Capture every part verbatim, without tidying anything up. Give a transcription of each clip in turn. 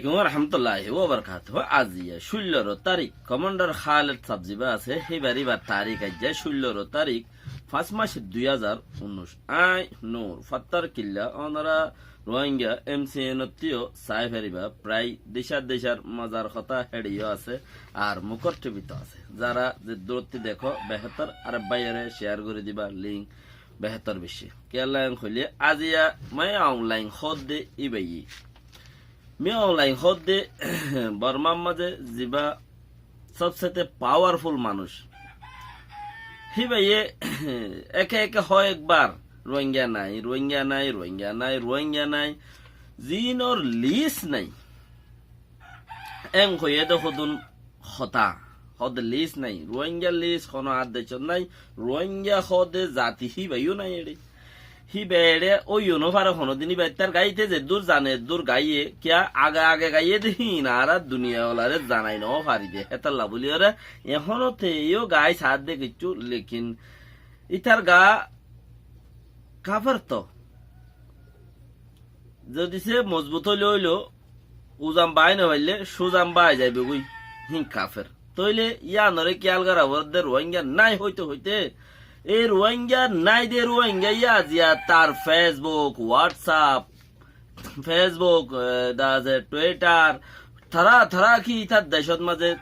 Alaikum warahmatulláhi wabarakátuhu. Aijja cúlloro tarík, Komándar Háled sáb zibá asé, híbar, híbar tarík aijja cúlloro tarík, fañs mac dui házar unnúic. Añí Nur Fattar Killa, ónora Ruáingga em si en ottú yó sai faribá, prai decá decár mazar hotá héçe yó asé, ar mukór thibit ó asé. Zará ze durótti dekó, behétor ar báiyore share gorí dibá, link behétor beci. Kiyólla en hoilé, aijja Min Aung Hlaing hoódde íbayé. Min Aung Hlaing hoódde Bormár mazé zibá sobsete powerful manúic. Híbayé eke eke hoó ekbar, Ruáingga nái, Ruáingga nái, Ruáingga nái, Ruáingga nái. Ziínor lis nái. En hoiyé de hodún hotá, hoódde lis nái, Ruáingga lis honó ar decót nái, Ruáingga hoódde zati híba yó nái eçé. Híba eçé óiyo nofaré honódin, híba ítara gaite zeddúr zane eddúr gaiyé, kiyá age age gaiyé de híin añára duniyaiwalaré zanai nofarí de, hétolla bóliyoré, ehóno te yó gai saádde kiccú, lekin ítar gaa kafer to. Zodi se mozbut óile óilo, uzan baái nofaille, suzan baái zaibogói, híin kafer. Tóile yíanoré kiyál gora foredde Ruáingga nái hoite hoite, e Ruáingga nái de Ruáingga yá aijja tar Facebook, WhatsApp, Facebook, e, de asé Twitter, tará, tará ki ítar decót mazé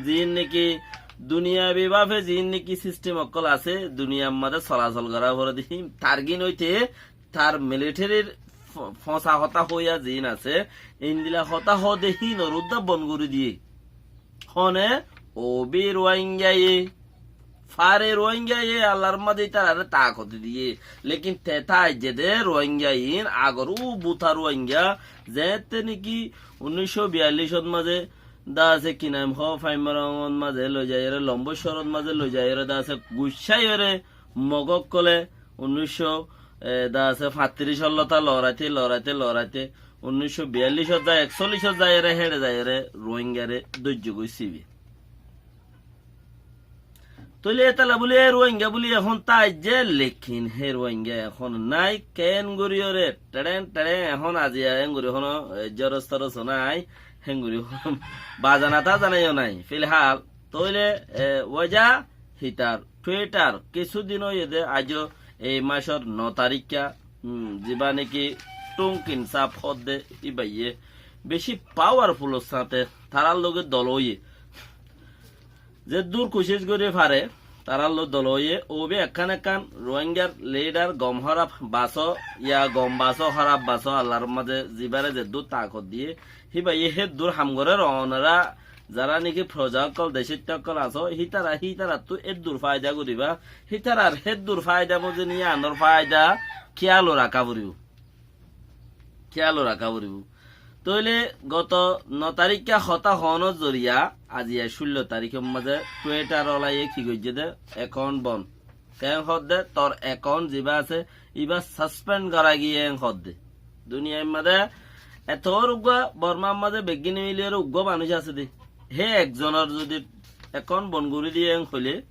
ziín niki duniyabi báfe ziín niki system ókkol asé, duniyar mazé solasol gora fore de híin targín óite, tar militarir fo-, foñsa hotá hoóiya ziín asé, endila hotá hoóde híinor uddá bon gorí diyé. Hone? Obi Ruáinggaye. Fare Ruáinggaye, Allar mazé ítararé taakot diyé. Lekin te táijje de Ruáingga iín, agor ú buta Ruáingga, zeéñtte niki unnúic cót biyallícot mazé, de asé ki nam hoó, Faimmarongót mazé loizaiyóre, Lombóccorot mazé loizaiyóre, de asé guccáiyore, Mog ókkolé unnúic cót, e, de asé fañttiríc óllota looraite, looraite, looraite, unnúic cót biyallícot zai, ekcóllícot zaiyóre, héçe zaiyóre, Ruáinggare dóijjogói sibi. Tóile étala bóli, e Ruáingga bóli ehón táijje, lekin hé Ruáingga ehón nái, keén goríyoré, teçén, teçén, ehón aziya, eén gorí honó, e, zoroz-toroz nái, héen gorí honó bazana-tazana yó nái. Filhál, tóile, e, wajá hítar Twitter kissú din óiye de, aijjó ei mácor no taríkka, um, zibá niki Thung Kin sáb hoódde íbayé bicí powerful or sáñte tarár lóge dol óiye. Zeddúr kucíc gorí fare, tarár lói dol óiye, óbe ekkán ekkán Ruáinggar lidar gom hóraf basó, ya gom basó, hóraf basó, Allar mazé zibáre zeddúr taakot diyé, híbayé héddúr ham gorér, onorá zará niki foroza ókkol, decóitta ókkol asó, hítara, hítarattú éddur fáida goríba, hítarar héddur fáida mozin yíanor fáida kíyalo raká foribó. Kíyalo raká foribó. Tóile goto no taríkka hotá hoónor zoriya, aziya cúllo taríkor mazé Twitter olaye ki goijjé de, account bon. Keén hoódde, tor account zibá asé, íba suspend gorá giyé en hoódde. Duniyair mazé eto uggúa, Bormar mazé beggín miliyóre uggúa manúic asé de. Hé ekzonor zodi account bon gorí diyé en hoilé,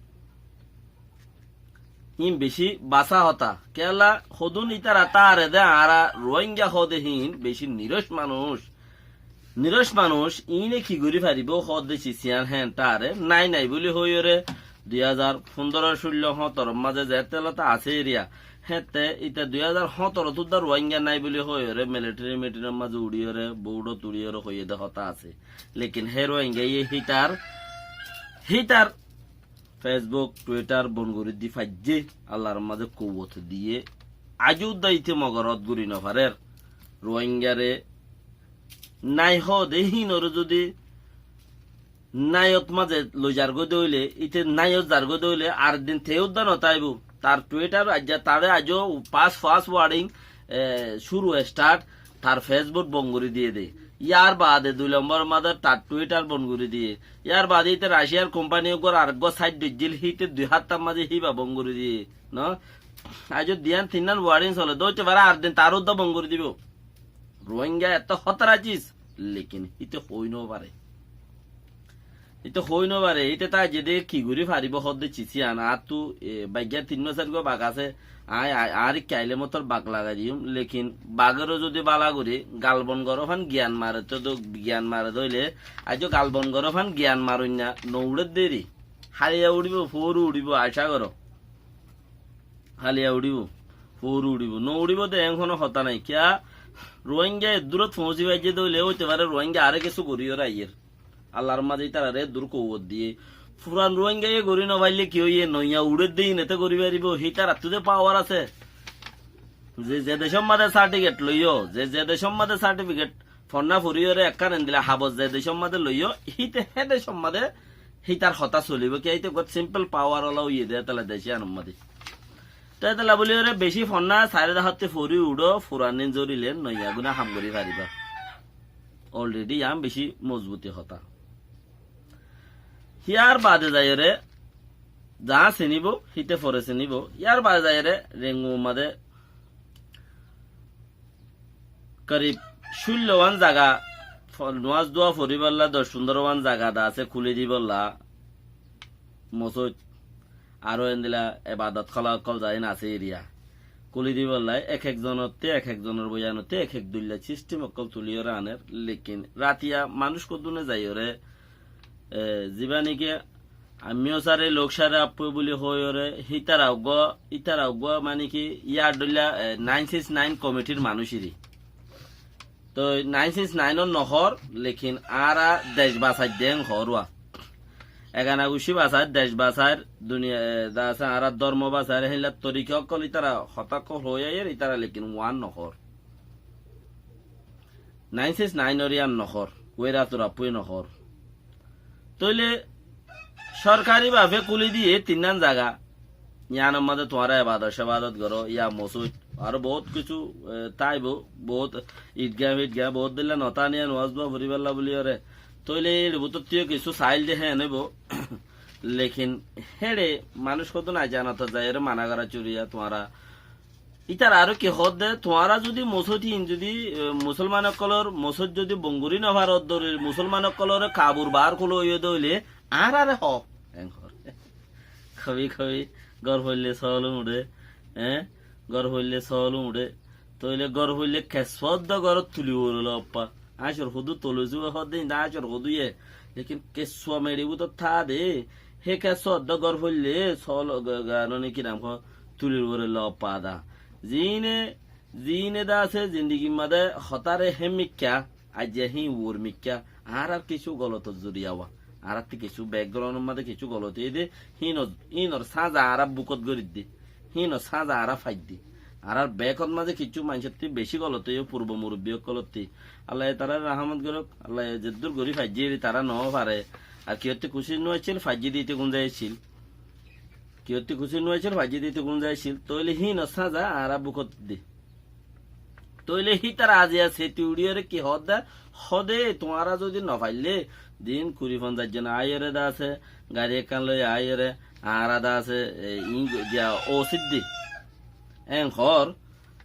híin bicí basá hotá. Kiyólla hodún ítara táare de añára Ruáingga hoóde híin bicí niróc manúic. Niróc manúic, iíne ki gorí faribó hoóde cis yían héen táare. Nái nái bóli hoiyóre dui házar fundóro, cúllo, hóñtoror mazé zeéñtte lota asé eriya. Héeñtte íta dui házar hóñtorot uddá Ruáingga nái bóli hoiyóre militeri mitinor mazé uçíyoré, boudhot uçíyoré hoiyé de hotá asé. Lekin hé Ruáinggaye hítar, hítar Facebook, Twitter bon gorí di faijjé, Allar mazé kuwot diyé. Aijjó uddá íte Mogorot gorí nofarér. Ruáinggare nái hoóde híinoré zodi náiyot mazé loizargói de óile, íte náiyot zargói de óile, ar din te uddá notáibo. Tar Twitter aijja, taré aijjó fast, fast wording, e, cúru start, tar Facebook bon gorí diyé de. Yárbaade dui lombor mazé tar Twitter bon gorí diyé. Yárbaade íte Raciar kompani uggwar areggwá sáit dóijjil, híte dui háftar mazé híba bon gorí diyé, no? Aijjó diyan tinnán wording sole, dóite faré ar din tar uddá bon gorí dibo. Ruáingga etó hótara cis, lekin híte hoói nofaré. Íte hoói nofaré, íte táiye de ki gorí faribó hoódde cici an. Añáttu, e, baiggá tin masór gua bak asé, aññí, a-, añár ikká aile motor bak lagai diyum, lekin bagoré zodi bála gorí galbon goró fán giyan mare tó do-, giyan mare dóile, aijjó galbon goró fán giyan maroinna, no uçédde eri. Háliya uçíbo, foóru uçíbo, acá goró. Háliya uçíbo, foóru uçíbo. No uçíbo de eén honó hotá nái. Kiyá Ruáingga eddúrot foóñsi faijjé dóile óite faré Ruáingga aró kessú gorí óre aiyér. Allar mazé ítararé eddúr kouwot diyé. Furan Ruáinggaye gorí nofaillé ki óiye, noiya uçédde íineté gorí faribó, hítarattú de pawar asé. Ze, ze decór mazé sartifiket loiyó, ze, ze decór mazé sartifiket fonná foriyóre ekkán endilla habor ze decór mazé loiyó, híte hé decór mazé hítar hotá solibó, kiyá híte uggúa simpol pawar ola óiye de, étella dec iánor mazé. Te étella bóli óre bicí fonná sairó dahátti fori uçó, furan ín zorile noiya gúna ham gorí faribá. Olredi yián bicí mozbuti hotá. Híyar baade zaiyóre, zaá sinibó, híte fore sinibó, híyar baade zaiyóre Rengun mazé korib cúllo wán zaga, fo-, nomás dua foribálla doc fundóro wán zaga de asé kúli dibálla mosóit. Aró endilla ebadot hóla ókkol zain asé eriya. Kúli dibálla ek ek zonottú, ek ek zonor boyanottú, ek ek dóilla sistem ókkol tuliyóre aner. Lekin ratiya manúic hoddúne zaiyóre, e, zibá niki Ammí ó sáre, lók sáre, appói buli hoói óre, hítara uggúa, ítara uggúa, mani ki, yar dóilla, e, nain six nain komitir manúic iri. Toi nain six nain or nohór, lekin añára dec basaidde en hoór uá. Egana guccí basair, dec basair, duniya, e, da asé, añára dórmo basair, héilla torika ókkol ítara hotá ókkol hoói aiyér, ítara lekin uán nohór. Nain six nain or yían nohór, uératur appói nohór. Tóile sórkari bafe kúli diyé tinnán zaga. Yíanor mazé tuáñra ebadot cebadot goró, yá mosóit, aró boóut kessú, e, táibo, boóut idgá fidgá, boóut dóilla notá niya nuwás dua foribálla buli óre. Tóile éçe bútottíyo kessú saáil de héen óibo. Lekin héçe manúic hoddún aijja notot zaiyóre mana gorá curiya tuáñra. Ítara aró ki hoódde, tuáñra zudi mosóit híin zudi, e, musolman ókkolór mosóit zudi bon gorí nofaródde óile, musolman ókkolóre kabur baár kúlo óiye dé óile, añáráre hoó. Eén hoór. Kabi kabi gór foille sool uñçé, eé? Gór foille sool uñçé. Tóile gór foille kessúadda górot tuli uore looppa. Añcor hodú toloisúa hoódde, índa añcor hodúye. Lekin kessúa meçi bútore táa de, hé kessúadda gór foille sool, ga-, ga-, noni ki nam hoó, tulir uore looppa da. Ziíne, ziíne de asé zindigir mazé hotáre hé mikká, aijja híin uor mikká, añárar kessú golotor zoriya uá. Añárattú kessú bekgronor mazé kessú golot óiye dé, híinor, híinor sáñza añára bukót gorídde, híinor sáñza añára faidde. Añárar bekót mazé kessú maincóttu bicí golot óiye, furbo murubbi ókkolóttu. Allaye tarare rahámot gorók, Allaye zeddúr gorí faijjé eri tará noó fare. Ar kiyóttu kucíc nuaccíl, faijjé de íte gúnzaiccíl. Kiyóttu kucíc nuaccíl, faijjé de íte gúnzaiccíl. Tóile híinor sáñza añára bukót de. Tóile hítara aziya seti uçíyore ki hoódde? Hoóde, tuáñra zudi nofaillé, din kuri fonzaic zon aiyóre de asé, gari ekkán loi aiyóre, añára de asé, e, iín go-, giya ósiddi. Eén hoór,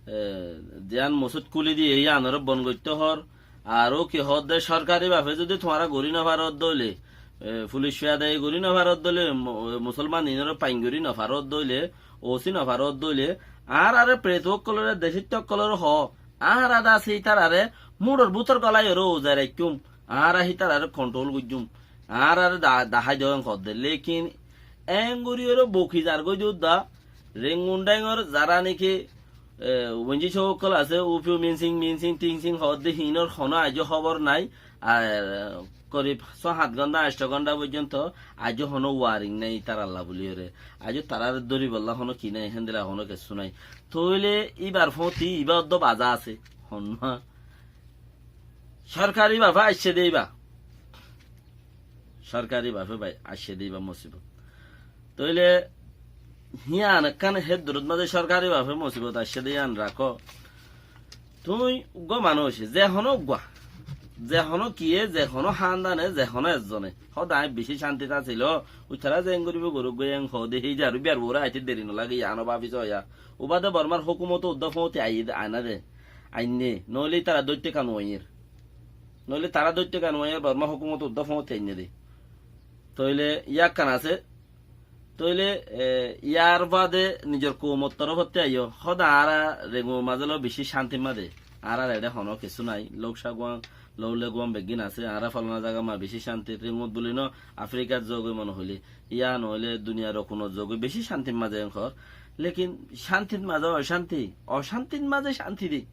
e, ziyán mosóit kúli diyé, yíanoré bon goittó hoór. Aró ki hoódde, sórkari bafe zudi tuáñra gorí nofaródde óile, e, fulic fiyadayi gorí nofaródde óile, mu-, musolman iínoré fain gorí nofaródde óile, ósi nofaródde óile, añáráre pretu ókkolóre, decóitta ókkolóre hoó, añára de asé ítararé múçor bútor golaiyóre ouzai raikkúm, añára hítararé konthról goijjúm, añáráre da-, dahái doóñ hoódde. Lekin eén goríyoré boki zargói de údda, Rengun Dhaingor zará niki, e, Wenji cóu ókkol asé, Upiu Minsing, Minsing, Tingsing hoódde híinor honó aijjó hóbor nái, ar, e, korib só hát gónda, añctho gónda foijjonto aijjó honó waring nái ítaralla buliyóre. Aijjó taráre dóribolla honó ki nái, héndilla honó kessú nái. Tóile íbar fóti ibá oddó bazá asé, honnúa. Sórkari bafe aiccé dé íba. Sórkari bafe bai-, aiccé dé íba mosibot. Tóile hían ekkán hé durot mazé sórkari bafe mosibot aiccé dé yían rakó. Tuñí uggúa manúic, ze honó uggúa, ze honó kiyé, ze honó hándane, ze honó ezzone. Hóde aññí bicí cántit asíl, ó, uitará ze eén goríbou gorók goi eén hoóde, híjarú biyar uore aité deri nolage, yíano báfi soóya. Ubade Bormar hókumoto uddá fóñti aiyé de, aná de, ainné, noóile ítara dóitte kanuaiyér. Noóile tará dóitte kanuaiyér, Borma hókumoto uddá fóñti ainné de. Tóile yían ekkán asé. Tóile, e, yar bade nizor koumor torfóttu aiyó. Hóde añára Rengur mazé lóu bicí cántir mazé. Añárar eçé honó kessú nái. Lóuk Saguán, Lóuk Leguán beggín asé. Añára fólana zaga ma bicí cántir. Rengur buli no, Afrikar zogói mone hoilé. Yá noóile duniyar kunot zogói bicí cántir mazé en hoór. Lekin cántir mazé ocánti, ocántir mazé cánti de.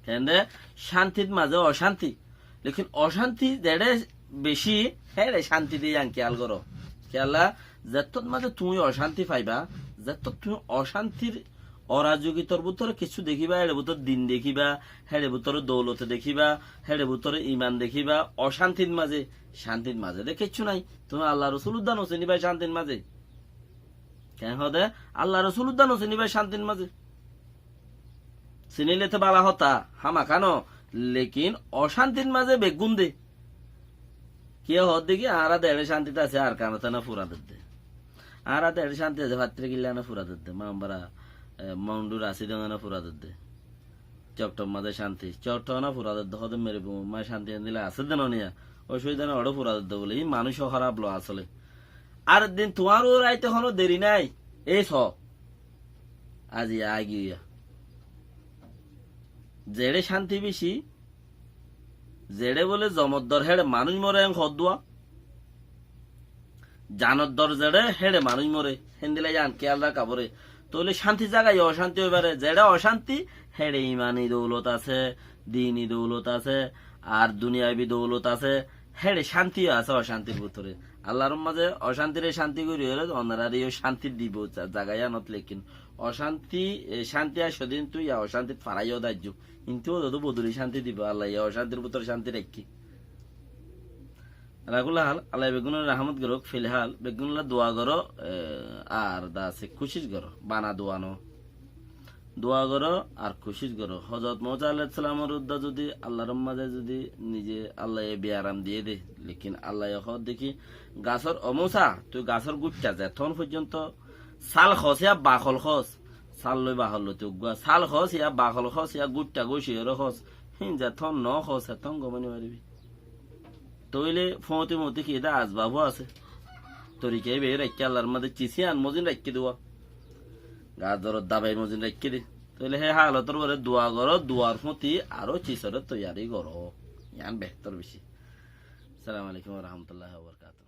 Hénde cántir mazé ocánti. Lekin ocánti zeçé bicí, héçe cánti de yían kéyal goró. Kiyólla, zettót mazé tuñí ocánti faiba, zettót tuñí ocántir orazogitor bútore kessú dekíba, héçe bútore din dekíba, héçe bútore doulote dekíba, héçe bútore iman dekíba, ocántir mazé, cántir mazé de kessú nái. Tuñí Allar Rosul uddá no siníba cántir mazé. Keén hoóde, Allar Rosul uddá no siníba cántir mazé. Siníle to bála hotá, hámaká no, lekin ocántir mazé beggún de. Kiyá hoódde ki, añára de eçé cántit así Arkanot ena fura dedde. Añára de eçé cántit así Fattirikilla ena fura dedde. Mambara, e, Mondur así de ena fura dedde. Coktor mazé cánti. Coktor ena fura dedde, hoóde mere bu-, ma cánti endilla asé de no niya. Ói cúbida nái, oçé fura dedde bóle. Í manúic hóraf loi asóle. Ar din tuáñr uore aite honó deri nái. Ei só. Aijja aigiyói. Zeçé cánti bicí, zeçé bóle zomor dor héçe manúic more en hoddúa. Janor dor zeçé héçe manúic more. Héndilla yían kéyal raká foré. Tóile cántir zaga yó ocánti ói fare. Zeçé ocánti héçe imani doulot asé, dini doulot asé, ar duniyabi doulot asé. Héçe cánti asé ocántir bútore. Allar mazé ocántiré cánti gorí óile onoráre yó cánti dibo za-, zaga yíanot lekin. Ocánti, e, cánti aiccé de intú yá ocántit farai yó daijjó. Intú ó zodó bodoli cánti dibo, Alla yá ocántir bútore cánti raikké. Ala kulli hál, Alla beggúnore rahámot gorók, filhál, beggúnolla dua goró, e, ar da asé kucíc goró, bana dua no. Dua goró ar kucíc goró. Hozorot Musa alaihissalamor uddá zudi Allar mazé zudi nize Allaye biyaram diyé dé, lekin Allaye hoódde ki, gasór, o Musa, tui gasór guittha zetón foijjonto sál hoós yá bakol hoós, sál loi bakol loi tui uggúa sál hoós yá bakol hoós yá guittha gúci óre hoós, híin zetón no hoós, zetón gom ói no faribi. Tóile fóñti moñti ki de asbab ó asé. Torika íba raikké Allar mazé cis yían mozin raikké de uá. Gazoror dabai mozin raikké de. Tóile hé hálotor uore dua goró, duar fóñti aró cisore toiyari goró. Yían behtor bicí. Assalamu alaikum wa rahmatullahi wa barakatuhu.